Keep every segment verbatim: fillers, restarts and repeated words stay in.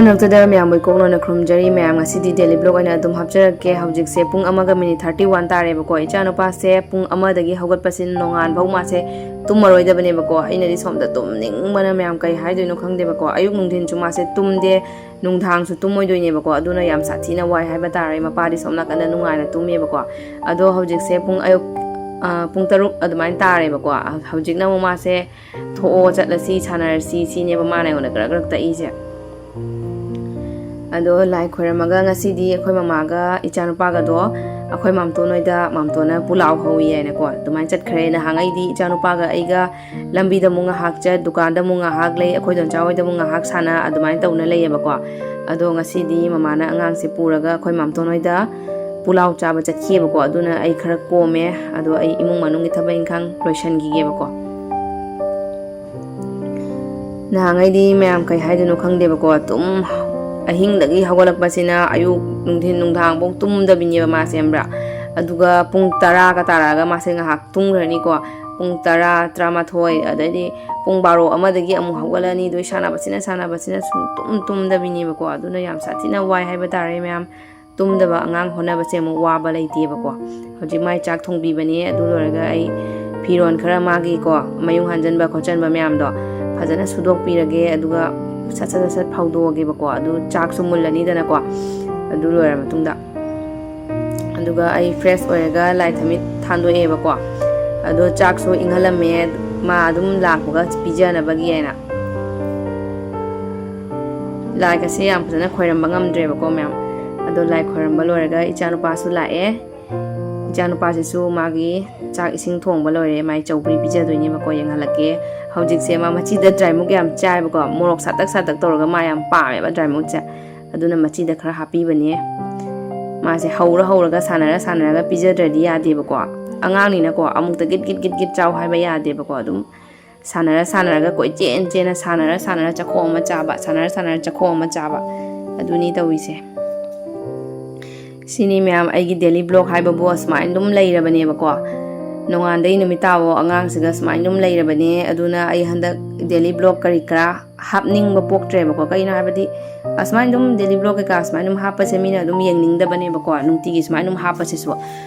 ꯃꯅꯥꯛꯇꯗ ꯃꯌꯥꯝꯕꯨ ꯏꯀꯣꯛ ꯂꯣꯟꯅ ꯈꯨꯔꯨꯝꯖꯔꯤ꯫ ꯃꯌꯥꯝ, ꯉꯁꯤꯗꯤ daily vlog ꯑꯣꯏꯅ ꯑꯗꯨꯝ ꯍꯥꯞꯆꯔꯛꯀꯦ꯫ ꯍꯧꯖꯤꯛꯁꯦ ꯄꯨꯡ ꯑꯃꯒ minute thirty one ꯇꯥꯔꯦꯕꯀꯣ꯫ ꯏꯆꯥꯅꯨꯄꯥꯁꯦ ꯄꯨꯡ ꯑꯃꯗꯒꯤ ꯍꯧꯒꯠꯄꯁꯤꯅ ꯅꯣꯡꯉꯥꯟꯐꯧ ꯃꯥꯁꯦ ꯇꯨꯝꯃꯔꯣꯏꯗꯕꯅꯦꯕꯀꯣ꯫ ꯑꯩꯅꯗꯤ ꯁꯣꯝꯗ ꯇꯨꯝꯅꯤꯡꯕꯅ ꯃꯌꯥꯝ ꯀꯩ ꯍꯥꯏꯗꯣꯏꯅꯣ ꯈꯪꯗꯦꯕꯀꯣ꯫ ꯑꯌꯨꯛ ꯅꯨꯡꯊꯤꯟꯁꯨ ꯃꯥꯁꯦ ꯇꯨꯝꯗꯦ, ꯅꯨꯡꯗꯥꯡꯁꯨ ꯇꯨꯝꯃꯣꯏꯗꯣꯏꯅꯦꯕꯀꯣ꯫ ꯑꯗꯨꯅ ꯌꯥꯝ ꯁꯥꯊꯤꯅ ꯋꯥꯏ ꯍꯥꯏꯕ ꯇꯥꯔꯦ꯫ ꯃꯄꯥꯗꯤ ꯁꯣꯝ ꯅꯥꯀꯟꯗ ꯅꯨꯡꯉꯥꯏꯅ ꯇꯨꯝꯃꯦꯕꯀꯣ꯫ ꯑꯗꯣ ꯍꯧꯖꯤꯛꯁꯦ ꯄꯨꯡ ꯑꯌꯨꯛ, ꯑ, ꯄꯨꯡ ꯇꯔꯨꯛ ꯑꯗꯨꯃꯥꯏꯅ ꯇꯥꯔꯦꯕꯀꯣ꯫ ꯍꯧꯖꯤꯛꯅ ꯑꯃꯨꯛ ꯃꯥꯁꯦ "ꯊꯣꯛꯑꯣ, ꯆꯠꯂꯁꯤ, ꯁꯥꯟꯅꯔꯁꯤ" ꯁꯤꯅꯦꯕ ꯃꯥꯅ ꯑꯩꯉꯣꯟꯗ ꯒ꯭ꯔꯛ ꯒ꯭ꯔꯛ ꯇꯛꯏꯁꯦ꯫ ꯑꯗꯣ ꯂꯥꯏ ꯈꯣꯏꯔꯝꯃꯒ ꯉꯁꯤꯗꯤ ꯑꯩꯈꯣꯏ ꯃꯃꯥꯒ ꯏꯆꯥꯅꯨꯄꯥꯒꯗꯣ ꯑꯩꯈꯣꯏ ꯃꯥꯝꯇꯣꯟ ꯍꯣꯏꯗ, ꯃꯥꯝꯇꯣꯟꯅ ꯄꯨꯂꯥꯎ ꯍꯧꯏ ꯍꯥꯏꯅꯀꯣ ꯑꯗꯨꯃꯥꯏꯅ ꯆꯠꯈ꯭ꯔꯦ꯫ ꯅꯍꯥꯟꯉꯩꯗꯤ ꯏꯆꯥꯅꯨꯄꯥꯒ ꯑꯩꯒ ꯂꯝꯕꯤꯗ ꯑꯃꯨꯛ ꯉꯥꯏꯍꯥꯛ ꯆꯠ, ꯗꯨꯀꯥꯟꯗ ꯑꯃꯨꯛ ꯉꯥꯏꯍꯥꯛ ꯂꯩ, ꯑꯩꯈꯣꯏ ꯗꯣꯟꯆꯥ ꯍꯣꯏꯗ ꯑꯃꯨꯛ ꯉꯥꯏꯍꯥꯛ ꯁꯥꯟꯅ, ꯑꯗꯨꯃꯥꯏꯅ ꯇꯧꯅ ꯂꯩꯌꯦꯕꯀꯣ꯫ ꯑꯗꯣ ꯉꯁꯤꯗꯤ ꯃꯃꯥꯅ ꯑꯉꯥꯡꯁꯦ ꯄꯨꯔꯒ ꯑꯩꯈꯣꯏ ꯃꯥꯝꯇꯣꯟ ꯍꯣꯏꯗ ꯄꯨꯂꯥꯎ ꯆꯥꯕ ꯆꯠꯈꯤꯑꯕꯀꯣ꯫ ꯑꯗꯨꯅ ꯑꯩ ꯈꯔ ꯀꯣꯝꯃꯦ꯫ ꯑꯗꯣ ꯑꯩ ꯏꯃꯨꯡ ꯃꯅꯨꯡꯒꯤ ꯊꯕꯛ ꯏꯪꯈꯥꯡ ꯂꯣꯏꯁꯤꯟꯈꯤꯒꯦꯕꯀꯣ꯫ ꯅꯍꯥꯟꯉꯩꯗꯤ ꯃꯌꯥꯝ ꯀꯩ ꯍꯥꯏꯗꯣꯏꯅꯣ ꯈꯪꯗꯦꯕꯀꯣ, ꯑꯗꯨꯝ ꯑꯍꯤꯡꯗꯒꯤ ꯍꯧꯒꯠꯂꯛꯄꯁꯤꯅ ꯑꯌꯨꯛ, ꯅꯨꯡꯊꯤꯟ, ꯅꯨꯡꯗꯥꯡꯐꯧ ꯇꯨꯝꯗꯕꯤꯅꯦꯕ ꯃꯥꯁꯦ, ꯈꯪꯕ꯭ꯔꯥ? ꯑꯗꯨꯒ ꯄꯨꯡ ꯇꯔꯥꯒ ꯇꯥꯔꯛꯑꯒ ꯃꯥꯁꯦ ꯉꯥꯏꯍꯥꯛ ꯇꯨꯝꯈ꯭ꯔꯅꯤꯀꯣ꯫ ꯄꯨꯡ ꯇꯔꯥ, ꯇꯔꯥꯃꯥꯊꯣꯏ, ꯑꯗꯩꯗꯤ ꯄꯨꯡ ꯕꯥꯔꯣ, ꯑꯃꯗꯒꯤ ꯑꯃꯨꯛ ꯍꯧꯒꯠꯂꯅꯤ꯫ ꯑꯗꯨ ꯁꯥꯟꯅꯕꯁꯤꯅ, ꯁꯥꯟꯅꯕꯁꯤꯅ ꯁꯨꯡꯇꯨꯝ ꯇꯨꯝꯗꯕꯤꯅꯦꯕꯀꯣ꯫ ꯑꯗꯨꯅ ꯌꯥꯝ ꯁꯥꯊꯤꯅ ꯋꯥꯏ ꯍꯥꯏꯕ ꯇꯥꯔꯦ ꯃꯌꯥꯝ꯫ ꯇꯨꯝꯗꯕ ꯑꯉꯥꯡ ꯍꯣꯠꯅꯕꯁꯦ ꯑꯃꯨꯛ ꯋꯥꯕ ꯂꯩꯇꯦꯕꯀꯣ꯫ ꯍꯧꯖꯤꯛ ꯃꯥꯏ ꯆꯥꯛ ꯊꯣꯡꯕꯤꯕꯅꯦ꯫ ꯑꯗꯨ ꯂꯣꯏꯔꯒ ꯑꯩ ꯐꯤꯔꯣꯟ ꯈꯔ ꯃꯥꯒꯤꯀꯣ, ꯃꯌꯨꯡ ꯍꯟꯖꯟꯕ ꯈꯣꯠꯆꯟꯕ ꯃꯌꯥꯝꯗꯣ ꯐꯖꯅ ꯁꯨꯗꯣꯛꯄꯤꯔꯒꯦ꯫ ꯑꯗꯨꯒ ꯁꯠ ꯁꯠ ꯁꯠ ꯁꯠ ꯐꯧꯗꯣꯛꯑꯒꯦꯕꯀꯣ꯫ ꯑꯗꯨ ꯆꯥꯛꯁꯨ ꯃꯨꯜꯂꯅꯤꯗꯅꯀꯣ꯫ ꯑꯗꯨ ꯂꯣꯏꯔ ꯃꯇꯨꯡꯗ ꯑꯗꯨꯒ ꯑꯩ fresh ꯑꯣꯏꯔꯒ ꯂꯥꯏ ꯊꯝꯃꯤꯠ ꯊꯥꯟꯗꯣꯛꯑꯦꯕꯀꯣ꯫ ꯑꯗꯣ ꯆꯥꯛꯁꯨ ꯏꯪꯍꯜꯂꯝꯃꯦ꯫ ꯃꯥ ꯑꯗꯨꯝ ꯂꯥꯛꯄꯒ ꯄꯤꯖꯅꯕꯒꯤ ꯍꯥꯏꯅ꯫ ꯂꯥꯏꯒꯁꯦ ꯌꯥꯝ ꯐꯖꯅ ꯈꯣꯏꯔꯝꯕ ꯉꯝꯗ꯭ꯔꯦꯕꯀꯣ ꯃꯌꯥꯝ꯫ ꯑꯗꯣ ꯂꯥꯏ ꯈꯣꯏꯔꯝꯕ ꯂꯣꯏꯔꯒ ꯏꯆꯥꯅꯨꯄꯥꯁꯨ ꯂꯥꯛꯑꯦ꯫ ꯏꯆꯥꯅꯨꯄꯥꯁꯤꯁꯨ ꯃꯥꯒꯤ ꯆꯥꯛ ꯏꯁꯤꯡ ꯊꯣꯡꯕ ꯂꯣꯏꯔꯦ꯫ ꯃꯥꯏ ꯆꯧꯒ꯭ꯔꯤ ꯄꯤꯖꯗꯣꯏꯅꯦꯕꯀꯣ꯫ ꯌꯦꯡꯍꯜꯂꯛꯀꯦ꯫ ꯍꯧꯖꯤꯛꯁꯦ ꯃꯥ ꯃꯆꯤꯗ dry ꯃꯣꯔꯣꯛ ꯌꯥꯝ ꯆꯥꯏꯕꯀꯣ꯫ ꯃꯣꯔꯣꯛ ꯁꯥꯇꯛ ꯁꯥꯇꯛ ꯇꯧꯔꯒ ꯃꯥ ꯌꯥꯝ ꯄꯥꯝꯃꯦꯕ dry ꯁꯦ꯫ ꯑꯗꯨꯅ ꯃꯆꯤꯗ ꯈꯔ ꯍꯥꯞꯄꯤꯕꯅꯦ꯫ ꯃꯥꯁꯦ ꯍꯧꯔ ꯍꯧꯔꯒ, ꯁꯥꯟꯅꯔ ꯁꯥꯟꯅꯔꯒ ꯄꯤꯖꯗ꯭ꯔꯗꯤ ꯌꯥꯗꯦꯕꯀꯣ꯫ ꯑꯉꯥꯡꯅꯤꯅꯀꯣ, ꯑꯃꯨꯛꯇ ꯒꯤꯠ ꯒꯤꯠ ꯒꯤꯠ ꯒꯤꯠ ꯆꯥꯎ ꯍꯥꯏꯕ ꯌꯥꯗꯦꯕꯀꯣ꯫ ꯑꯗꯨꯝ ꯁꯥꯟꯅꯔ ꯁꯥꯟꯅꯔꯒ, ꯀꯣꯏꯆꯦꯟ ꯆꯦꯟꯅ, ꯁꯥꯟꯅꯔ ꯁꯥꯟꯅꯔ ꯆꯈꯣꯡ ꯑꯃ ꯆꯥꯕ, ꯁꯥꯟꯅꯔ ꯁꯥꯟꯅꯔ ꯆꯈꯣꯡ ꯑꯃ ꯆꯥꯕ, ꯑꯗꯨꯅꯤ ꯇꯧꯔꯤꯁꯦ꯫ ꯁꯤꯅꯤ ꯃꯌꯥꯝ ꯑꯩꯒꯤ daily vlog ꯍꯥꯏꯕꯕꯨ ꯑꯁꯨꯃꯥꯏꯅ ꯑꯗꯨꯝ ꯂꯩꯔꯕꯅꯦꯕꯀꯣ꯫ ꯅꯣꯡꯉꯥꯟꯗꯩ ꯅꯨꯃꯤꯠ ꯇꯥꯕꯣ ꯑꯉꯥꯡꯁꯤꯒ ꯁꯨꯃꯥꯏꯅ ꯑꯗꯨꯝ ꯂꯩꯔꯕꯅꯦ꯫ ꯑꯗꯨꯅ ꯑꯩ ꯍꯟꯗꯛ daily vlog ꯀꯔꯤ ꯀꯔꯥ ꯍꯥꯞꯅꯤꯡꯕ ꯄꯣꯛꯇ꯭ꯔꯦꯕꯀꯣ꯫ ꯀꯩꯅꯣ ꯍꯥꯏꯕꯗꯤ, ꯑꯁꯨꯃꯥꯏꯅ ꯑꯗꯨꯝ ꯗꯦꯂꯤ ꯕ꯭ꯂꯣꯛ ꯀꯩꯀꯥ ꯁꯨꯃꯥꯏꯅ ꯑꯗꯨꯝ ꯍꯥꯞꯄꯁꯦ ꯃꯤꯅ ꯑꯗꯨꯝ ꯌꯦꯡꯅꯤꯡꯗꯕꯅꯦꯕꯀꯣ, ꯅꯨꯡꯇꯤꯒꯤ ꯁꯨꯃꯥꯏꯅ ꯑꯗꯨꯝ ꯍꯥꯞꯄꯁꯤꯁꯨ꯫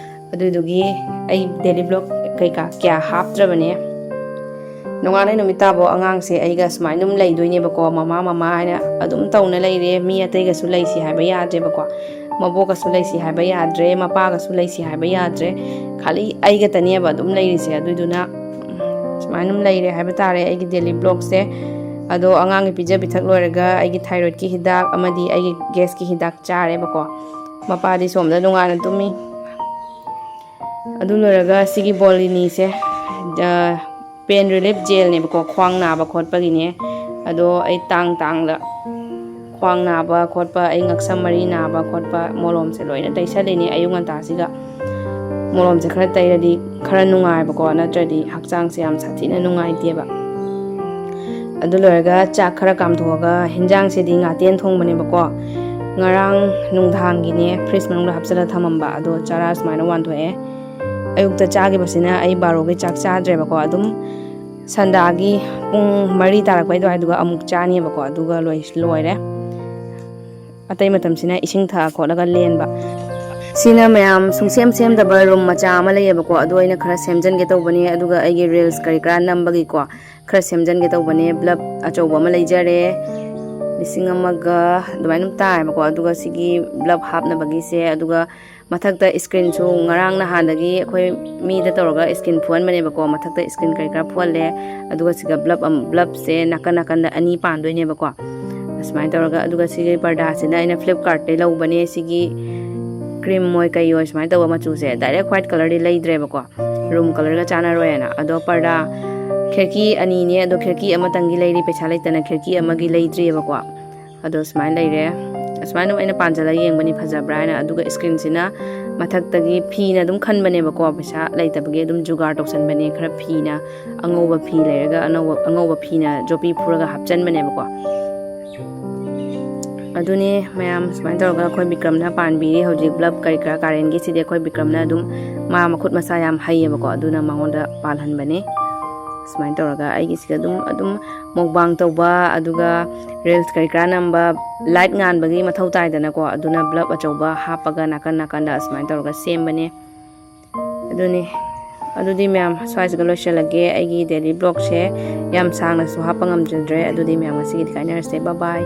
ꯑꯗꯨꯗꯨꯒꯤ ꯑꯩ ꯗꯦꯂꯤ ꯕ꯭ꯂꯣꯛ ꯀꯩꯀꯥ ꯀꯌꯥ ꯍꯥꯞꯇ꯭ꯔꯕꯅꯦ꯫ ꯅꯣꯡꯉꯥꯟꯅꯩ ꯅꯨꯃꯤꯠ ꯇꯥꯕꯣ ꯑꯉꯥꯡꯁꯦ ꯑꯩꯒ ꯁꯨꯃꯥꯏꯅ ꯑꯗꯨꯝ ꯂꯩꯗꯣꯏꯅꯦꯕꯀꯣ, ꯃꯃꯥ ꯃꯃꯥ ꯍꯥꯏꯅ ꯑꯗꯨꯝ ꯇꯧꯅ ꯂꯩꯔꯦ꯫ ꯃꯤ ꯑꯇꯩꯒꯁꯨ ꯂꯩꯁꯤ ꯍꯥꯏꯕ ꯌꯥꯗ꯭ꯔꯦꯕꯀꯣ, ꯃꯕꯣꯛꯀꯁꯨ ꯂꯩꯁꯤ ꯍꯥꯏꯕ ꯌꯥꯗ꯭ꯔꯦ, ꯃꯄꯥꯒꯁꯨ ꯂꯩꯁꯤ ꯍꯥꯏꯕ ꯌꯥꯗ꯭ꯔꯦ꯫ ꯈꯥꯂꯤ ꯑꯩꯒꯇꯅꯦꯕ ꯑꯗꯨꯝ ꯂꯩꯔꯤꯁꯦ꯫ ꯑꯗꯨꯏꯗꯨꯅ ꯁꯨꯃꯥꯏꯅ ꯑꯗꯨꯝ ꯂꯩꯔꯦ ꯍꯥꯏꯕ ꯇꯥꯔꯦ ꯑꯩꯒꯤ ꯗꯦꯂꯤ ꯕ꯭ꯂꯣꯛꯁꯦ꯫ ꯑꯗꯣ ꯑꯉꯥꯡꯒꯤ ꯄꯤꯖ ꯄꯤꯊꯛ ꯂꯣꯏꯔꯒ ꯑꯩꯒꯤ ꯊꯥꯏꯔꯣꯏꯗꯀꯤ ꯍꯤꯗꯥꯛ ꯑꯃꯗꯤ ꯑꯩꯒꯤ ꯒꯦꯁꯀꯤ ꯍꯤꯗꯥꯛ ꯆꯥꯔꯦꯕꯀꯣ꯫ ꯃꯄꯥꯗꯤ ꯁꯣꯝꯗ ꯅꯨꯡꯉꯥꯏꯅ ꯇꯨꯝꯃꯤ꯫ ꯑꯗꯨ ꯂꯣꯏꯔꯒ ꯁꯤꯒꯤ ꯕꯣꯂꯤꯅꯤꯁꯦ, ꯑ, ꯄꯦꯟ ꯔꯤꯂꯤꯐ ꯖꯦꯜꯅꯦꯕꯀꯣ, ꯈ꯭ꯋꯥꯡ ꯅꯥꯕ ꯈꯣꯠꯄꯒꯤꯅꯦ꯫ ꯑꯗꯣ ꯑꯩ ꯇꯥꯡ ꯇꯥꯡꯗ ꯈ꯭ꯋꯥꯡ ꯅꯥꯕ ꯈꯣꯠꯄ, ꯑꯩ ꯉꯛꯁꯝ ꯃꯔꯤ ꯅꯥꯕ ꯈꯣꯠꯄ ꯃꯣꯂꯣꯝꯁꯦ ꯂꯣꯏꯅ ꯇꯩꯁꯜꯂꯤꯅꯦ ꯑꯌꯨꯛ ꯉꯟꯇꯥꯁꯤꯒ꯫ ꯃꯣꯂꯣꯝꯁꯦ ꯈꯔ ꯇꯩꯔꯗꯤ ꯈꯔ ꯅꯨꯡꯉꯥꯏꯕꯀꯣ, ꯅꯠꯇ꯭ꯔꯗꯤ ꯍꯛꯆꯥꯡꯁꯦ ꯌꯥꯝ ꯁꯥꯊꯤꯅ ꯅꯨꯡꯉꯥꯏꯇꯦꯕ꯫ ꯑꯗꯨ ꯂꯣꯏꯔꯒ ꯆꯥꯛ ꯈꯔ ꯀꯥꯝꯊꯣꯛꯑꯒ, ꯍꯤꯟꯖꯥꯡꯁꯤꯗꯤ ꯉꯥꯇꯦꯟ ꯊꯣꯡꯕꯅꯦꯕꯀꯣ, ꯉꯔꯥꯡ ꯅꯨꯡꯗꯥꯡꯒꯤꯅꯦ ꯐ꯭ꯔꯤꯖ ꯃꯅꯨꯡꯗ ꯍꯥꯞꯆꯤꯜꯂ ꯊꯝꯃꯝꯕ, ꯑꯗꯣ ꯆꯔꯥ ꯁꯨꯃꯥꯏꯅ ꯋꯥꯟꯊꯣꯛꯑꯦ꯫ ꯑꯌꯨꯛꯇ ꯆꯥꯈꯤꯕꯁꯤꯅ ꯑꯩ ꯕꯥꯔꯣꯒꯤ ꯆꯥꯛ ꯆꯥꯗ꯭ꯔꯦꯕꯀꯣ, ꯑꯗꯨꯝ ꯁꯟꯗꯥꯒꯤ ꯄꯨꯡ ꯃꯔꯤ ꯇꯥꯔꯛꯄꯩ ꯑꯗꯨꯋꯥꯏꯗꯨꯒ ꯑꯃꯨꯛ ꯆꯥꯅꯤꯕꯀꯣ, ꯑꯗꯨꯒ ꯂꯣꯏ-, ꯂꯣꯏꯔꯦ꯫ ꯑꯇꯩ ꯃꯇꯝꯁꯤꯅ ꯏꯁꯤꯡ ꯊꯛꯑ ꯈꯣꯠꯂꯒ ꯂꯦꯟꯕ꯫ ꯁꯤꯅ ꯃꯌꯥꯝ ꯁꯨꯡꯁꯦꯝ ꯁꯦꯝꯗꯕ ꯔꯨꯝ ꯃꯆꯥ ꯑꯃ ꯂꯩꯌꯦꯕꯀꯣ, ꯑꯗꯨ ꯑꯩꯅ ꯈꯔ ꯁꯦꯝꯖꯟꯒꯦ ꯇꯧꯕꯅꯦ, ꯑꯗꯨꯒ ꯑꯩꯒꯤ ꯔꯤꯜꯁ ꯀꯔꯤ ꯀꯔꯥ ꯅꯝꯕꯒꯤꯀꯣ ꯈꯔ ꯁꯦꯝꯖꯟꯒꯦ ꯇꯧꯕꯅꯦ꯫ ꯕ꯭ꯂꯕ ꯑꯆꯧꯕ ꯑꯃ ꯂꯩꯖꯔꯦ, ꯂꯤꯁꯤꯡ ꯑꯃꯒ ꯑꯗꯨꯃꯥꯏꯅ ꯑꯗꯨꯝ ꯇꯥꯏꯌꯦꯕꯀꯣ꯫ ꯑꯗꯨꯒ ꯁꯤꯒꯤ ꯕ꯭ꯂꯕ ꯍꯥꯞꯅꯕꯒꯤꯁꯦ, ꯑꯗꯨꯒ ꯃꯊꯛꯇ ꯏꯁꯀ꯭ꯔꯤꯟꯁꯨ ꯉꯔꯥꯡ ꯅꯍꯥꯟꯗꯒꯤ ꯑꯩꯈꯣꯏ ꯃꯤꯗ ꯇꯧꯔꯒ ꯏꯁꯀ꯭ꯔꯤꯟ ꯐꯨꯍꯟꯕꯅꯦꯕꯀꯣ, ꯃꯊꯛꯇ ꯏꯁꯀ꯭ꯔꯤꯟ ꯀꯔꯤ ꯀꯔꯥ ꯐꯨꯍꯜꯂꯦ꯫ ꯑꯗꯨꯒ ꯁꯤꯒ ꯕ꯭ꯂꯕ ꯑꯃ, ꯕ꯭ꯂꯕꯁꯦ ꯅꯥꯀꯟ ꯅꯥꯀꯟꯗ ꯑꯅꯤ ꯄꯥꯟꯗꯣꯏꯅꯦꯕꯀꯣ, ꯑꯁꯨꯃꯥꯏꯅ ꯇꯧꯔꯒ꯫ ꯑꯗꯨꯒ ꯁꯤꯒꯤ ꯄꯔꯗꯥꯁꯤꯅ ꯑꯩꯅ ꯐ꯭ꯂꯤꯞꯀꯥꯔꯠꯇꯩ ꯂꯧꯕꯅꯦ, ꯁꯤꯒꯤ ꯀ꯭ꯔꯤꯝ ꯑꯣꯏ ꯀꯩ ꯑꯣꯏ ꯁꯨꯃꯥꯏꯅ ꯇꯧꯕ ꯃꯆꯨꯁꯦ꯫ ꯗꯥꯏꯔꯦꯛ ꯋꯥꯏꯠ ꯀꯂꯔꯗꯤ ꯂꯩꯗ꯭ꯔꯦꯕꯀꯣ, ꯔꯨꯝ ꯀꯂꯔꯒ ꯆꯥꯟꯅꯔꯣꯏꯅ꯫ ꯑꯗꯣ ꯄꯔꯗꯥ ꯈꯤꯔꯀꯤ ꯑꯅꯤꯅꯦ, ꯑꯗꯣ ꯈꯤꯔꯀꯤ ꯑꯃꯇꯪꯒꯤ ꯂꯩꯔꯤ, ꯄꯩꯁꯥ ꯂꯩꯇꯅ ꯈꯤꯔꯀꯤ ꯑꯃꯒꯤ ꯂꯩꯗ꯭ꯔꯤꯑꯕꯀꯣ꯫ ꯑꯗꯣ ꯁꯨꯃꯥꯏꯅ ꯂꯩꯔꯦ꯫ ꯑꯁꯨꯃꯥꯏꯅ ꯑꯗꯨꯝ ꯑꯩꯅ ꯄꯥꯟꯁꯤꯜꯂꯒ ꯌꯦꯡꯕꯅꯤ ꯐꯖꯕ꯭ꯔꯥ ꯍꯥꯏꯅ꯫ ꯑꯗꯨꯒ ꯏꯁꯀ꯭ꯔꯤꯟꯁꯤꯅ ꯃꯊꯛꯇꯒꯤ ꯐꯤꯅ ꯑꯗꯨꯝ ꯈꯟꯕꯅꯦꯕꯀꯣ, ꯄꯩꯁꯥ ꯂꯩꯇꯕꯒꯤ ꯑꯗꯨꯝ ꯖꯨꯒꯥꯔ ꯇꯧꯁꯟꯕꯅꯦ꯫ ꯈꯔ ꯐꯤꯅ, ꯑꯉꯧꯕ ꯐꯤ ꯂꯩꯔꯒ ꯑꯅꯧꯕ, ꯑꯉꯧꯕ ꯐꯤꯅ ꯖꯣꯄꯤ ꯐꯨꯔꯒ ꯍꯥꯞꯆꯟꯕꯅꯦꯕꯀꯣ꯫ ꯑꯗꯨꯅꯦ ꯃꯌꯥꯝ, ꯁꯨꯃꯥꯏꯅ ꯇꯧꯔꯒ ꯑꯩꯈꯣꯏ ꯕꯤꯀ꯭ꯔꯝꯅ ꯄꯥꯟꯕꯤꯔꯤ ꯍꯧꯖꯤꯛ ꯕ꯭ꯂꯕ ꯀꯔꯤ ꯀꯔꯥ ꯀꯥꯔꯦꯟꯒꯤꯁꯤꯗꯤ꯫ ꯑꯩꯈꯣꯏ ꯕꯤꯀ꯭ꯔꯝꯅ ꯑꯗꯨꯝ, ꯃꯥ ꯃꯈꯨꯠ ꯃꯁꯥ ꯌꯥꯝ ꯍꯩꯌꯦꯕꯀꯣ, ꯑꯗꯨꯅ ꯃꯉꯣꯟꯗ ꯄꯥꯜꯍꯟꯕꯅꯦ꯫ ꯁꯨꯃꯥꯏꯅ ꯇꯧꯔꯒ ꯑꯩꯒꯤꯁꯤꯗ ꯑꯗꯨꯝ ꯑꯗꯨꯝ ꯃꯨꯛꯕꯥꯡ ꯇꯧꯕ, ꯑꯗꯨꯒ ꯔꯤꯜꯁ ꯀꯔꯤ ꯀꯔꯥ ꯅꯝꯕ, ꯂꯥꯏꯠ ꯉꯥꯟꯕꯒꯤ ꯃꯊꯧ ꯇꯥꯏꯗꯅꯀꯣ, ꯑꯗꯨꯅ ꯕ꯭ꯂꯕ ꯑꯆꯧꯕ ꯍꯥꯞꯄꯒ ꯅꯥꯀꯟ ꯅꯥꯀꯟꯗ ꯑꯁꯨꯃꯥꯏꯅ ꯇꯧꯔꯒ ꯁꯦꯝꯕꯅꯦ꯫ ꯑꯗꯨꯅꯤ꯫ ꯑꯗꯨꯗꯤ ꯃꯌꯥꯝ, ꯁ꯭ꯋꯥꯏꯁꯤꯒ ꯂꯣꯏꯁꯤꯜꯂꯒꯦ ꯑꯩꯒꯤ ꯗꯦꯂꯤ ꯕ꯭ꯂꯣꯒꯁꯦ꯫ ꯌꯥꯝ ꯁꯥꯡꯅꯁꯨ ꯍꯥꯞꯄ ꯉꯝꯖꯗ꯭ꯔꯦ꯫ ꯑꯗꯨꯗꯤ ꯃꯌꯥꯝ, ꯉꯁꯤꯒꯤꯗꯤ ꯀꯥꯏꯅꯔꯁꯦ꯫ ꯕꯥꯏ ꯕꯥꯏ꯫